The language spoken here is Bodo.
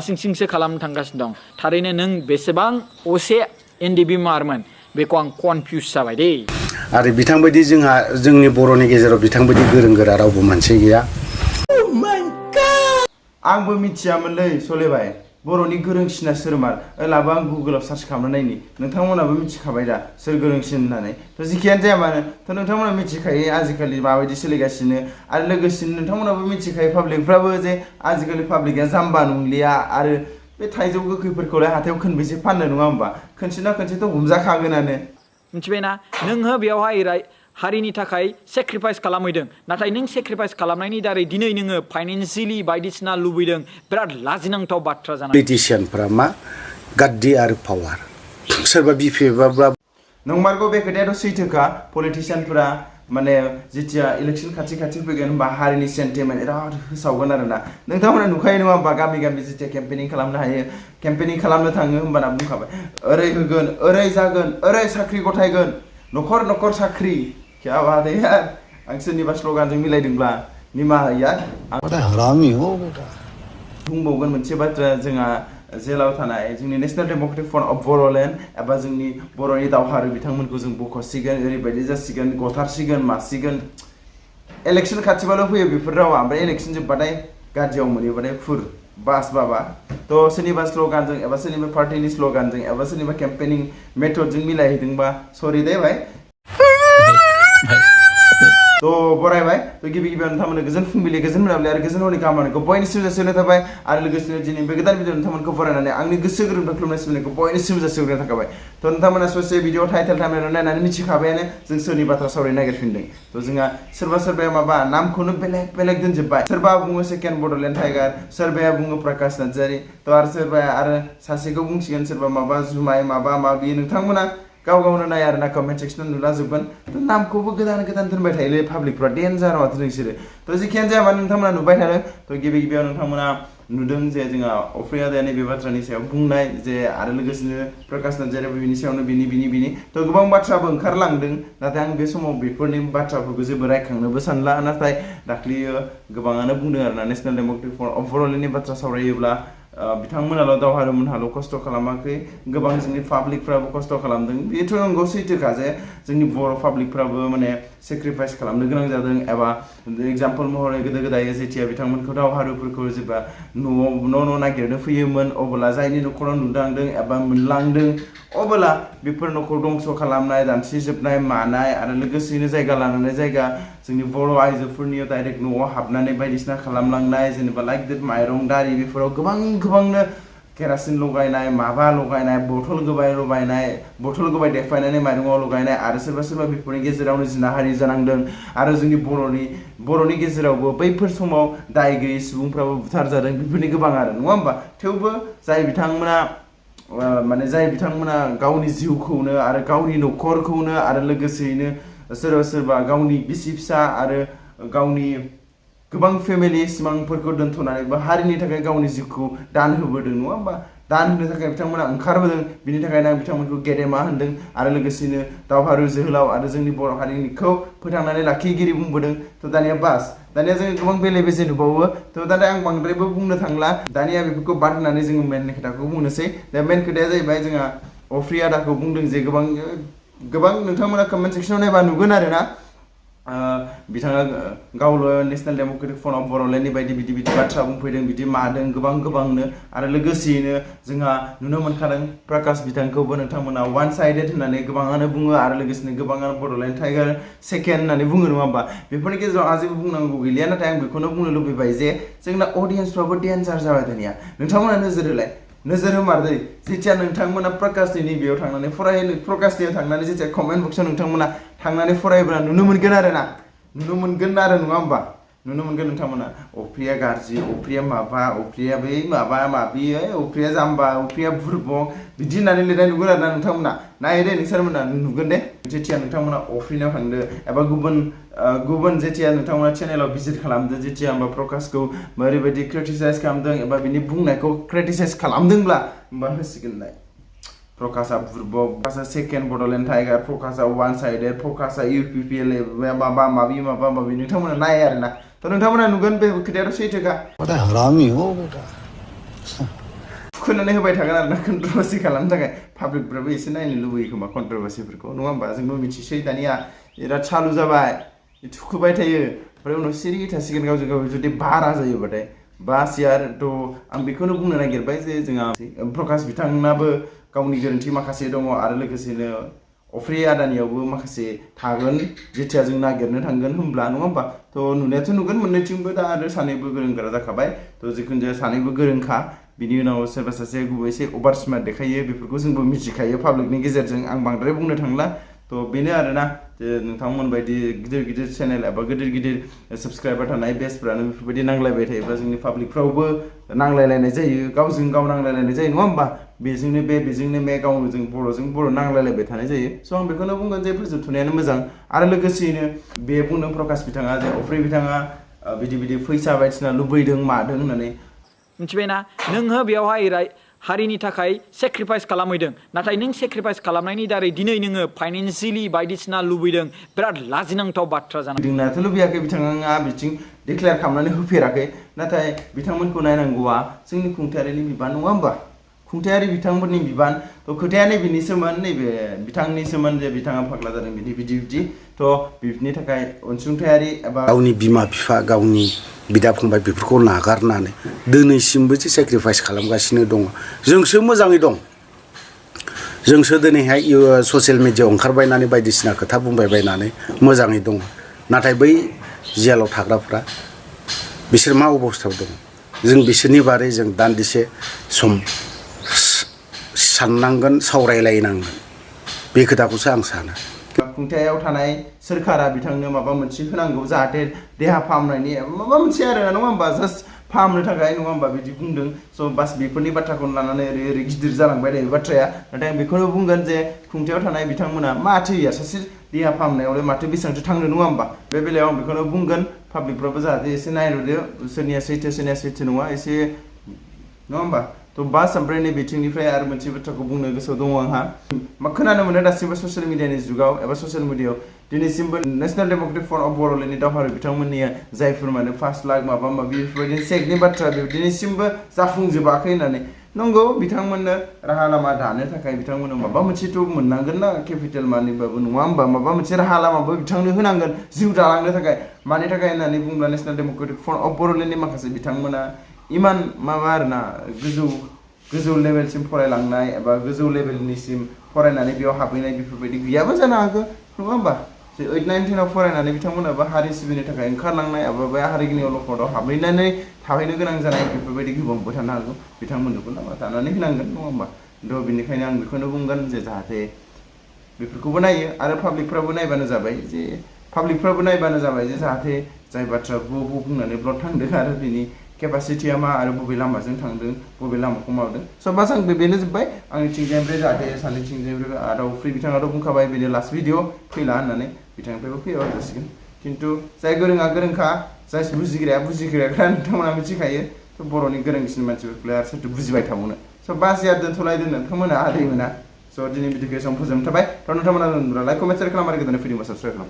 सिंसो खालामनो थांगासिनो दं थारैनो नों बेसेबां असे एनडिबि मारमोन बेखौ आं कनफिउज जाबाय दे आरो बिथांबायदि जोंहा जोंनि बर'नि गेजेराव बिथांबायदि गोरों गोरा रावबो मानसि गैया आंबो मिथियामोनलै सलेबाय बर'नि गोरोंसिना सोरमार लाबो आं गुगोलाव सार्च खालामना नायनि नोंथांमोनाबो मिथिखाबाय दा सोर गोरोंसिन होननानै जिखियानो जाया मानो नोंथांमोना मिथिखायो आजिखालि माबायदि सोलिगासिनो आरो लोगोसेनो नोंथांमोनाबो मिथिखायो पाब्लिकफ्राबो जे आजिखालि पाब्लिकआ जाम्बा नंलिया आरो बे थाइजौ गोखैफोरखौलाय हाथायाव खनबेसे फाननो नङा होमबा खनसेना खनसेथ' हमजाखागोनानो मिथिबायना नोङो बेवहाय हारिनि थाखाय सेक्रिफाइस खालामहैदों नाथाय नों सेक्रिफाइस खालामनायनि दारै दिनै नोङो फाइनान्सियेलि बायदिसिना लुबैदों बिराद लाजिनांथाव बाथ्रा जानानै पलिटिशियानफ्रा मा गाद्दि आरो पावार सोरबा बिफेबाब्ला नंमारगौ बे खोथायाथ' सैथोखा पलिटिशियानफोरा माने जेथिया इलेक्शन खाथि फैगोन होनबा हारिनि सेन्टिमेन्ट बिराद होसावगोन आरोना नोंथांमोना नुखायो नङा होमबा गामि जेथिया केम्पेनिं खालामनो हायो केम्पेनिं खालामनो थाङो होमबाना बुंखाबाय ओरै होगोन ओरै जागोन ओरै साख्रि गथायगोन न'खर साख्रि क्या बात है यार आं सोरनिबा स्ल'गानजों मिलायदोंब्ला निमाहा यार हरामी हो बेटा बुंबावगोन मोनसे बाथ्रा जोंहा जेलाव थानाय जोंनि National Democratic Front of Boroland एबा जोंनि बर'नि दावहारु बिथांमोनखौ जों बख'सिगोन ओरैबायदि जासिगोन गथारसिगोन मासिगोन इलेक्शन खाथिबाल' फैयो बेफोर रावा ओमफ्राय इलेक्शन जोबबाथाय गाज्रियाव मोनहैबाथाय फुर बास बाबा थ' सोरनिबा स्ल'गानजों एबा सोरनिबा पार्टिनि स्ल'गानजों एबा सोरनिबा केम्पेनिं मेथडजों मिलायहैदोंबा सरि दे भाई तो बरायबाय तो गिबियाव नोंथांमोननो गोजोन फुंबिलि गोजोन मोनाबिलि आरो गोजोन हरनि खामानिखौ बयनिसिम जासिहरनाय थाबाय आरो लोगोसेनो दिनै बे गोदान भिडिअ नोंथांमोनखौ फरायनानै आंनि गोसो गोरबोनिफ्राय खुलुमनाय सिबिनायखौ बयनिसिम जासिहरनाय थाबाय तो नोंथांमोना ससे भिडिअ टाइटेल थामनेल नायनानै मिथिखाबायानो जों सोरनि बाथ्रा सावरायनो नागिरफिनदों तो जोंहा सोरबाया माबा नामखौनो बेलेग दोनजोबबाय सोरबा बुङो सेकेन्ड बड'लेण्ड टाइगार सोरबाया बुङो प्रकाश नार्जारी तो आरो सोरबाया आरो सासेखौ बुंसिगोन सोरबा माबा जुमाय माबा माबि नोंथांमोना गाव नाय आरो ना कमेन्ट सेक्सनाव नुलाजोबगोन तो नामखौबो गोदान दोनबाय थायोलै पाब्लिकफ्रा डेन्जार माथो नोंसोरो तो जिखियानो जाया मानो नोंथांमोना नुबाय थादों तो गिबियाव नोंथांमोना नुदों जे जोंहा अफ्रिया दानि बे बाथ्रानि सायाव बुंनाय जे आरो लोगोसेनो प्रकाश नार्जारीयाबो बिनि सायावनो बिनि तो गोबां बाथ्राबो ओंखारलांदों नाथाय आं बे समाव बेफोरनि बाथ्राफोरखौ जेबो रायखांनोबो सानला नाथाय दाख्लियो गोबाङानो बुंदों आरोना नेशनेल डेम'क्रेटिक फ्रन्ट अफ बर'लेण्डनि बाथ्रा सावरायोब्ला बिथांमोनाल' दावहारुमोनहाल' खस्थ' खालामाखै गोबां जोंनि पाब्लिकफ्राबो खस्थ' खालामदों बेथ' नंगौ सैथोखा जे जोंनि बर' पाब्लिकफ्राबो माने सेक्रिफाइस खालामनो गोनां जादों एबा एगजाम्पल महरै गोदो गोदाय जेथिया बिथांमोनखौ दावहारुफोरखौ जेब्ला न' नागिरनो फैयोमोन अब्ला जायनि न'खराव नुदांदों एबा मोनलांदों अब्ला बेफोर न'खौ दंस' खालामनाय दानस्रिजोबनाय मानाय आरो लोगोसेनो जायगा लानानै जायगा जोंनि बर' आइजोफोरनियाव डाइरेक्ट न'आव हाबनानै बायदिसिना खालामलांनाय जेनेबा लाइक देट माइरं दारि बेफोराव गोबांनो केरासिन लगायनाय माबा लगायनाय बथल गोबाय देफायनानै माइरङाव लगायनाय आरो सोरबा बेफोरनि गेजेरावनो जिनाहारि जानांदों आरो जोंनि बर'नि गेजेरावबो बैफोर समाव दाय गैयै सुबुंफ्राबो बुथारजादों बेफोरनि गोबां आरो नङा होमबा थेवबो जाय बिथांमोना गावनि जिउखौनो आरो गावनि न'खरखौनो आरो लोगोसेयैनो सोरबा गावनि बिसि फिसा आरो गावनि गोबां फेमिलि सिमांफोरखौ दोनथ'नानैबो हारिनि थाखाय गावनि जिउखौ दान होबोदों नङा होमबा दान होनो थाखाय बिथांमोना ओंखारबोदों बिनि थाखायनो आं बिथांमोनखौ गेदेमा होनदों आरो लोगोसेनो दावहारु जोहोलाव आरो जोंनि बर' हारिनिखौ फोथांनानै लाखिगिरि बुंबोदों तो दानिया जोङो गोबां बेले बेजे नुबावो तो दानिया आं बांद्रायबो बुंनो थांला दानिया बेफोरखौ बाद होनानै जोङो मेन खोथाखौ बुंनोसै दा मेन खोथाया जाहैबाय जोंहा अफ्रिया दाखौ बुंदों जे गोबां नोंथांमोना कमेन्ट सेक्सनाव नायबा नुगोन आरोना बिथाङा गावल' नेशनेल डेम'क्रेटिक फ्रन्ट अफ बर'लेण्डनि बिदि बाथ्रा बुंफैदों बिदि मादों गोबांनो आरो लोगोसेयैनो जोंहा नुनो मोनखादों प्रकाश बिथांखौबो नोंथांमोना वान साइडेड होननानै गोबाङानो बुङो आरो लोगोसेनो गोबाङानो बड'लेण्ड टाइगार सेकेन्ड होननानै बुङो नङा होमबा बेफोरनि गेजेराव आं जेबो बुंनांगौ गैलिया नाथाय आं बेखौनो बुंनो लुबैबाय जे जोंना अडियेन्सफ्राबो डेन्जार जाबाय दानिया नोंथांमोना नोजोर होमारदै जेथिया नोंथांमोना प्रकाशनि नैबेयाव थांनानै प्रकाशनियाव थांनानै जेथिया कमेन्ट बक्सआव नोंथांमोना थांनानै फरायोब्ला नुनो मोनगोन आरो नङा होमबा नुनो मोनगोन नोंथांमोना अफ्रिया गाज्रि अफ्रिया माबा अफ्रिया बै माबि अफ्रिया जाम्बा अफ्रिया बुरबक बिदि होननानै लिरनाय नुगोन आरो ना नोंथांमोना नाय दे नोंसोरमोना नुगोन दे जेथिया नोंथांमोना अफ्रिनाव थांदो एबा गुबुन जेथिया नोंथांमोना चेनेलाव भिजिट खालामदो जेथिया होमबा प्रकाशखौ ओरैबायदि क्रिटिसाइज खालामदों एबा बिनि बुंनायखौ क्रिटिसाइज खालामदोंब्ला होमबा होसिगोनलाय प्रकाशा बुरबक प्रकाशा सेकेन्ड बड'लेण्ड टाइगार प्रकाशा वान साइडेड प्रकाशा UPPL माबा माबि नोंथांमोना नाय आरोना तो नोंथांमोना नुगोन बे खोथायाथ' सैथोखा हरामी हो बेटा खुनानै होबाय थागोन आरो ना कन्ट्रोभार्सि खालामनो थाखाय पाब्लिकफ्राबो एसे नायनो लुबैयो खोमा कन्ट्रोभार्सिफोरखौ नङा होमबा जोंबो मिथिसै दानिया बिराद सालु जाबाय थुखोबाय थायो ओमफ्राय उनाव सिरि थासिगोन गावजों गाव जुदि बारा जायोबाथाय बास यार थ' आं बेखौनो बुंनो नागिरबाय जे जोंहा प्रकाश बिथांनाबो गावनि गोरोन्थि माखासे दङ आरो लोगोसेनो अफ्रिया आदानियावबो माखासे थागोन जेथिया जों नागिरनो थांगोन होमब्ला नङा होमबा थ' नुनायाथ' नुगोन मोननैथिंबो दा आरो सानैबो गोरों गोरा जाखाबाय थ' जिखुनु जाया सानैबो गोरोंखा बिनि उनाव सोरबा सासे गुबै एसे अभार स्मार्ट देखायो बेफोरखौ जोंबो मिथिखायो पाब्लिकनि गेजेरजों आं बांद्राय बुंनो थांला थ' बेनो आरोना जे नोंथांमोन बायदि गिदिर गिदिर चेनेल एबा गिदिर गिदिर साबस्क्राइबार थानाय बेस्टफ्रानो बेफोरबायदि नांलायबाय थायोबा जोंनि पाब्लिकफ्रावबो नांलायलायनाय जायो गावजों गाव नांलायलायनाय जायो नङा होमबा बेजोंनो बे गावजों बर' नांलायलायबाय थानाय जायो स' आं बेखौनो बुंगोन जे फोजोबथ'नायानो मोजां आरो लोगोसेयैनो बे बुंदों प्रकाश बिथाङा जे अफ्रि बिथाङा बिदि फैसा बायदिसिना लुबैदों मादों होननानै मिथिबायना नोङो बेवहाय हारिनि थाखाय सेक्रिफाइस खालामहैदों नाथाय नों सेक्रिफाइस खालामनायनि दारै दिनै नोङो फाइनान्सियेलि बायदिसिना लुबैदों बिराद लाजिनांथाव बाथ्रा जानानै लुबैदोंनाथ' लुबैयाखै बिथाङा बिथिं डिक्लेयार खालामनानै होफेराखै नाथाय बिथांमोनखौ नायनांगौआ जोंनि खुंथायारिनि बिबान नङा होमबा खुंथायारि बिथांफोरनि बिबान थ' खोथाया नैबेनिसोमोन नैबे बिथांनिसोमोन जे बिथाङा फाग्ला जादों बिदि थ' बिनि थाखाय अनसुंथायारि एबा गावनि बिमा बिफा गावनि बिदा फंबाय बेफोरखौ नागारनानै दिनैसिमबो जे सेक्रिफाइस खालामगासिनो दङ जोंसो मोजाङै दं जोंसो दिनैहाय ससियेल मिडियायाव ओंखारबायनानै बायदिसिना खोथा बुंबाय बायनानै मोजाङै दङ नाथाय बै जेलाव थाग्राफ्रा बिसोर मा अबस्थायाव दङ जों बिसोरनि बारै जों दान्दिसे सम साननांगोन सावरायलायनांगोन बे खोथाखौसो आं सानो खुंथायाव थानाय सोरखारा बिथांनो माबा मोनसे होनांगौ जाहाथे देहा फाहामनायनि माबा मोनसे आरो नङा होमबा जास्ट फाहामनो थाखाय नङा होमबा बिदि बुंदों स' बास बेफोरनि बाथ्राखौ लानानै ओरै गिदिर जालांबाय थायो बाथ्राया नाथाय आं बेखौनो बुंगोन जे खुंथायाव थानाय बिथांमोना माथो होया सासे देहा फाहामनायावलाय माथो बेसेबांथो थांनो नङा होमबा बे बेलायाव आं बेखौनो बुंगोन पाब्लिकफ्राबो जाहाथे एसे नायहरदो सोरनिया सैथो नङा एसे नङा होमबा थ' बास ओमफ्राय नै बिथिंनिफ्राय आरो मोनसे बाथ्राखौ बुंनो गोसोआव दङ आंहा मा खोनानो मोनो दासिमबो ससियेल मिडियानि जुगाव एबा ससियेल मिडियायाव दिनैसिमबो नेशनेल डेम'क्रेटिक फ्रन्ट अफ बर'लेण्डनि दावहारु बिथांमोननिया जायफोर माने 5 लाख माबा माबि बेफोरबायदिनो चेकनि बाथ्रा दिनैसिमबो जाफुंजोबाखै होननानै नंगौ बिथांमोननो राहा लामा दानो थाखाय बिथांमोननो माबा मोनसेथ' मोननांगोन ना केपिटेल मानिबाबो नङा होमबा माबा मोनसे राहा लामाबो बिथांनो होनांगोन जिउ दालांनो थाखाय मानि थाखाय होननानै बुङोब्ला नेशनेल डेम'क्रेटिक फ्रन्ट अफ बर'लेण्डनि माखासे बिथांमोना इमान माबा आरोना गोजौ लेभेलसिम फरायलांनाय एबा गोजौ लेभेलनिसिम फरायनानै बेयाव हाबहैनाय बेफोरबायदि गैयाबो जानो हागौ नङा होमबा जे 8, 9, 10 आव फरायनानै बिथांमोनाबो हारि सिबिनो थाखाय ओंखारलांनाय एबा बे हारिनि अलखदाव हाबहैनानै थाहैनो गोनां जानाय बेफोरबायदि गोबांबो थानो हागौ बिथांमोननोबो नामा दानानै होनांगोन नङा होमबा थ' बेनिखायनो आं बेखौनो बुंगोन जे जाहाथे बेफोरखौबो नायो आरो पाब्लिकफ्राबो नायबानो जाबाय जे जाहाथे जाय बाथ्राखौ बुंनानै ब्लड थांदों आरो बिनि केपासिटिया मा आरो बबे लामाजों थांदों बबे लामाखौ मावदों स' बास आं बेनो जोब्बाय आंनि थिंजायनिफ्राय जाहाथे सानै थिंजायनिफ्राय आरो फ्रि बिथाङाथ' बुंखाबाय बेनो लास्ट भिडिअ फैला होननानै बिथांनिफ्रायबो फैबा जासिगोन खिन्थु जाय गोरोङा गोरोंखा जाय बुजिग्राया नोंथांमोना मिथिखायो थ' बर'नि गोरोंसिन मानसिफोरखौलाय आरो सोरथो बुजिबाय थाबावनो स' बास या दोनथ'लायदो नोंथांमोना आदैमोना स' दिनै भिडिअखौ एसेबां फोजोबनो थाबाय थ' नोंथांमोना लाइक कमेन्ट शेयार खालाम आरो गोदान भिडिअ साबस्क्राइब खालाम